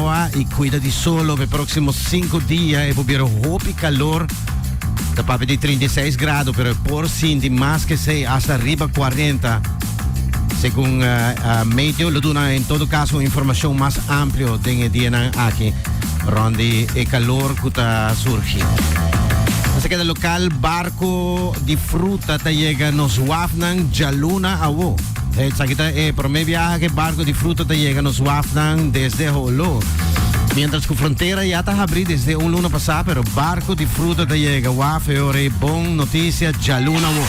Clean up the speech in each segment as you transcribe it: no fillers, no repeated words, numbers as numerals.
awa y cuida di solo pe proximo 5 dia e por bira hopi calor. Ta papia di 36 grado, pero por sinti mas que sei hasta riba 40. Segun meteo lo duna en todo caso un informacion mas amplio den e dianan aki rond di e calor cu ta surgi. Nos ta keda local, barco di fruta ta yega nos wafnan djaluna awo. Esaki ta e prome biaha cu e barco di fruta ta yega nos wafnan desde Holo. Mientras cu frontera ya ta habri desde un luna pasa, pero barco di fruta ta yega waf e ora e bon noticia djaluna awo.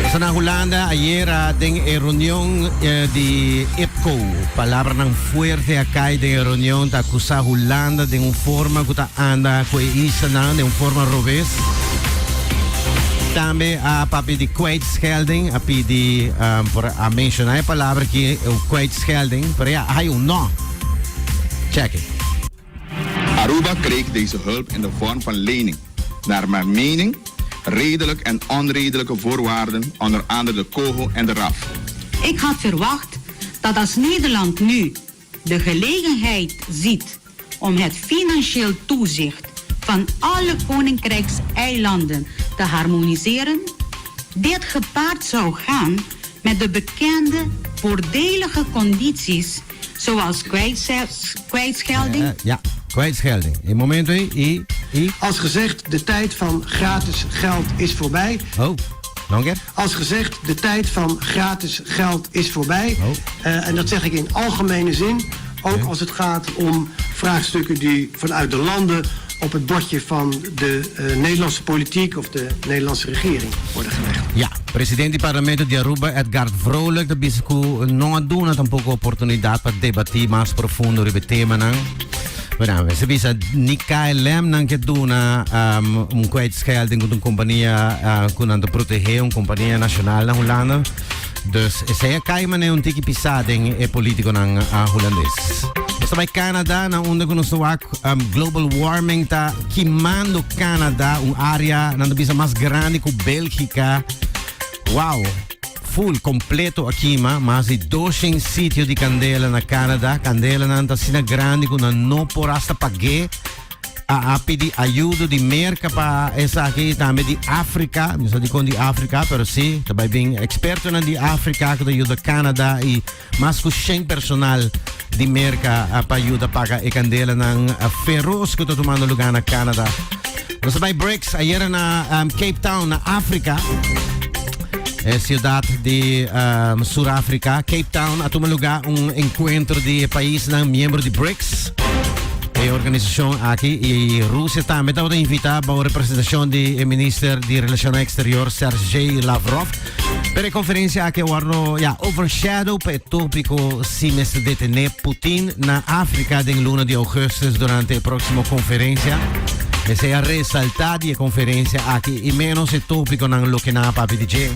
Nos ta na Hulanda ayera den e reunion di IPCO. Palabranan fuerte a cay den e reunion ta acusa Hulanda den un forma cu ta anda cu e islanan den un forma robes. Tambe a papia di kwijtschelding, a pidi um, por a menciona e palabra aki, kwijtschelding, pero ja, hay un no. Check it. Aruba kreeg deze hulp in de vorm van lening. Naar mijn mening, redelijk en onredelijke voorwaarden, onder andere de COHO en de RAF. Ik had verwacht dat als Nederland nu de gelegenheid ziet om het financieel toezicht van alle koninkrijkseilanden te harmoniseren, dit gepaard zou gaan met de bekende voordelige condities zoals kwijtschelding. Ja, kwijtschelding. E momento ei i i. Als gezegd, de tijd van gratis geld is voorbij. Oh, nog een keer? Als gezegd, de tijd van gratis geld is voorbij. Oh. En dat zeg ik in algemene zin. Ook als het gaat om vraagstukken die vanuit de landen op het bordje van de Nederlandse politiek of de Nederlandse regering worden gelegd. Ja, president di Parlamento di Aruba Edgard Vrolijk ta bisa cu no a duna tampoco oportunidad pa debati mas profundo riba e temanan. Bueno, mester bisa ni KLM nan ke duna un kwijtschelding cu un compania cu nan ta protege, un compania nacional na Hulanda. Dus esei a kai manera un tiki pisá den e politiconan hulandes. Nos ta bai Canada, na unda ku nos ta wak global warming ta kimando Canada, un área nan ta bisa mas grandi ku Bélgica. Wow! Full, completo a kima, mas di 200 sitio di candela na Canada. Candelanan ta asina grandi ku nan no por hasta pag'é. A a pidi ayudo di Merca pa esaki, tambe di Africa. Mi sa dikon di Africa, pero si, ta bai bin expertonan di Africa ku ta yuda Canada i mas ku 100 personal di Merca pa yuda paga e candelanan feroz ku ta tumando lugar na Canada. Nos ta bai BRICS ayera na Cape Town na Africa. E ciudad di Sur Africa, Cape Town, a tuma lugar un encuentro di paisnan miembro di BRICS. E organisacion aki y Rusia tambe tabata invita bajo representacion di e minister di Relaciones Exterior Sergei Lavrov. Pero e conferencia aki a wordo ja, overshadow pa e topico si mester detene Putin na Africa den luna di augustus durante e proximo conferencia. Esey a resalta di e conferencia aki y menos e topiconan loke nan a papia di dje.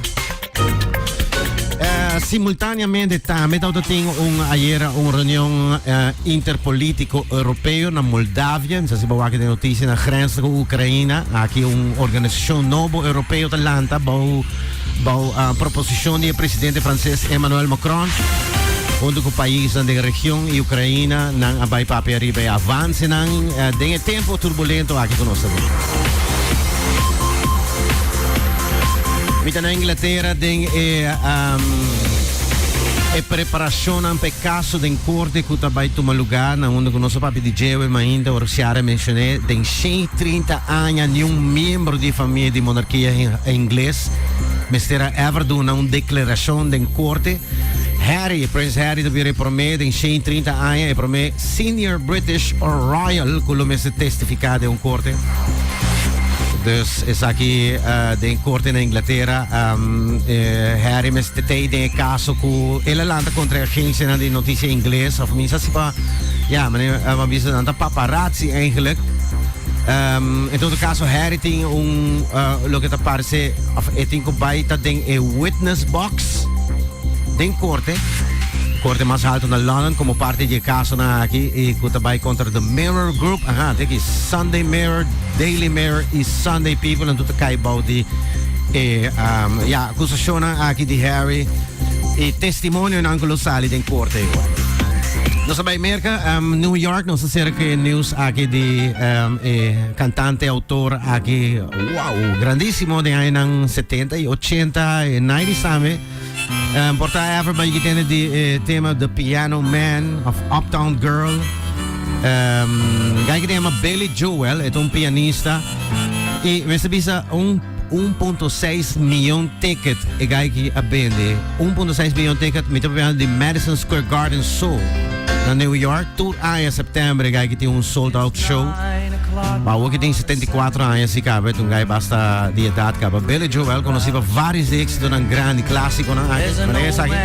Simultaneamente tambe tabata tin un ayera un reunion interpolitico europeo na Moldavia. No sa si bo wak den noticia na grens cu Ucraina. Aki un organisacion nobo europeo ta lanta bou bou proposicion di e presidente frances Emmanuel Macron. Hunto cu paisnan den region y Ucraina nan a bay papia riba e avancenan den e tempo turbulento aki cu nos ta den. Mi ta na Inglatera den e e preparacionnan pa e caso den corte cu ta bay tuma lugar na unda cu nos a papia di djewe mainta ora Ciara mencione den 130 aña niun miembro di e famia di monarkia ingles mester a ever duna un declaracion den corte. Harry, Prince Harry ta bira e prome den 130 aña e prome senior British royal cu lo mester testifica den un corte. Dus esaki den corte na Inglatera. Harry mester tei den e caso cu el a lanta contra e agencianan di noticia ingles of mi sa si pa, ja, meneer, ma bisa nan ta paparazzi eigenlijk. En todo caso Harry tin un loke ta parece of e tin cu bay ta den e witness box den corte. Corte mas alto na London como parte di e casonan aki y cu ta bay contra The Mirror Group. Aha, te aki Sunday Mirror, Daily Mirror y Sunday People en tur ta cay bou di e ja, acusacionnan aki di Harry. E testimonionan ku lo sali den korte. Nos a bai Merka, New York, nos a sera ku e news aki di e kantante, outor aki, wow, grandísimo den añanan 70 i 80 i 90 tambe. Por ta ever bai tende di e tema The Piano Man of Uptown Girl. Gai ku ta yama Billy Joel, e ta un pianista. I mester bisa un 1.6 miyon ticket e gai ki a bende. 1.6 miyon ticket, mi ta papiando di Madison Square Garden so na New York. Tur aña september e gai ki tin un sold out show. Ma awor ki tin 74 aña si kaba, e ta un gai basta di edad kaba. Billy Joel konosí pa varios di éxitonan grandi, klásikonan aki. Manera esaki.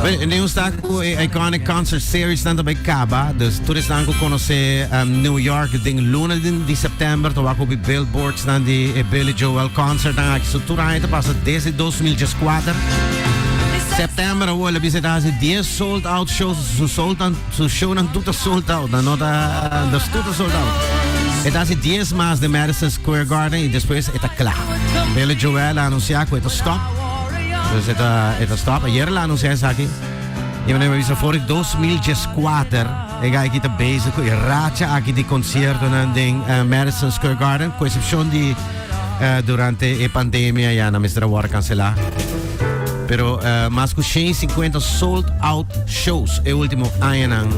Bueno, nieuws ta ku e Iconic Concert Series nan ta bai kaba. Dus tur esnan ku konosé New York den luna di september ta wak hopi billboards nan di e Billy Joel concert nan aki. So tur aña ta pasa desde 2014. September awor el a bisa e ta hasi 10 sold out shows. Su sold an, su show nan tur ta sold out. Nan no ta, dus tur ta sold out. E ta hasi 10 mas den Madison Square Garden y despues e ta kla. Billy Joel a anuncia ku e ta stop. Dus e ta, e ta stop. Ayer el a anuncia esaki. Y meneer me bisa for 2014 e guy aki ta bezig ku e racha aki di conciertonan den Madison Square Garden, ku excepcion di durante e pandemia ya nan mester a wòrdu cancelá. Pero mas ku 150 sold out shows e último añanan.